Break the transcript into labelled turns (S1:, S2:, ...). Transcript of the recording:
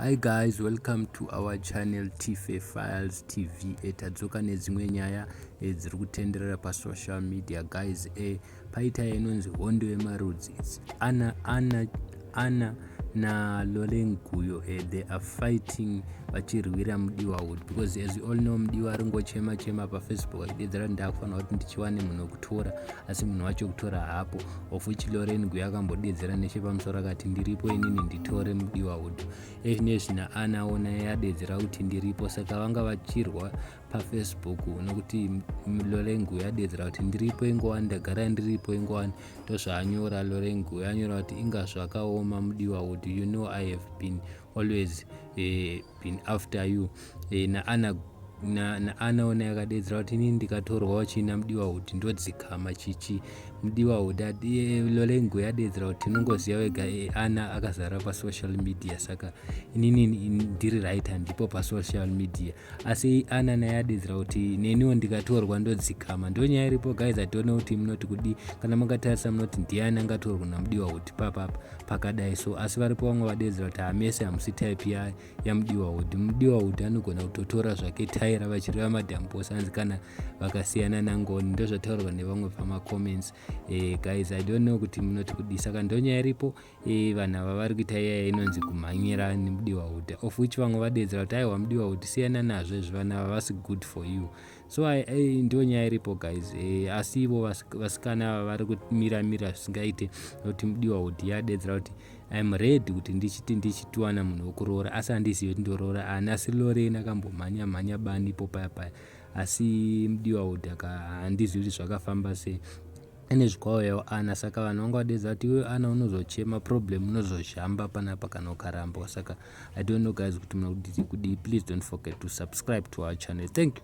S1: Hi guys, welcome to our channel Tife Files TV. Tadzoka nedzimwe nyaya dziri kutenderera pasocial media guys. Paita inonzi hondo yemarudzi. It's Anna Anna Anna naLorraine Guyo. They are fighting, vachirwira Mudiwa Hood, because as you all know, Mudiwa ari ngochema chema paFacebook achidedzera kuti ndakufanira kuti ndichiwane munhu wekutora, asi munhu wacho kutora hapo, of which Lorraine Guyo akambodedzera nechepamusoro akati, "Ndiripo inini, nditore Mudiwa Hood." Ezvinezvi naAna ona yadedzera kuti ndiripo, saka vanga vachirwa paFacebook nokuti Lorraine Guyo yadedzera kuti ndiripo ingowani, ndagara ndiripo ingowani. Ndozvaanyora Lorraine Guyo, anyora kuti, "Inga zvakaoma Mudiwa Hood, you know I have been always been after you." Naana naana ona yakadedzera kuti inini ndikatorwawo china Mudiwa Hood ndodzikama chichi Mudiwa Hood. Lorraine Guyo yadedzera kuti tinongoziva wega, Ana akazara pasocial media, saka inini ndiri right, handipo pasocial media. Asi Ana naye adedzera kuti neniwo ndikatorwa ndodzikama. Ndonyaya iripo guys. Atione kuti munoti kudi. Kana makatarisa, munoti ndiani angatorwa naMudiwa Hood papapa pakadai so? Asi varipo vamwe vadedzera kuti hamese hamusi type yaMudiwa Hood. Mudiwa Hood anogona kutotora zvake taira, vachireva Madam Boss, anzi kana vakasiyana naNgoni. Ndozvataurwa nevamwe pamacomments. Guys, I don't know kuti munoti kudi. Saka ndonyaya iripo. Vanhu ava vari kuita iyaya inonzi kumhanyira neMudiwa Hood, of which vamwe vadedzera kuti aiwa, Mudiwa Hood siyana nazvo izvi, vanhu ava vasi good for you. So ndo nyaya iripo guys. Asi ivo vasikana ava vari kumiramira zvisingaite, nokuti Mudiwa Hood yadedzera kuti I am ready kuti ndichiti ndichitiwana munhu wekuroora, asi handizivi kuti ndoroora ani. Asi Lorraine akambomhanya mhanya bani ipo paya paya, asi Mudiwa Hood handizivi kuti zvakafamba sei. Ane zvikwauyawo Ana, saka vanhu vanga vadedza kuti iwe Ana unozochema problem, unozozhamba panapa kana ukarambwa. Saka I don't know guys kuti munoti kudii. Please don't forget to subscribe to our channel. Thank you.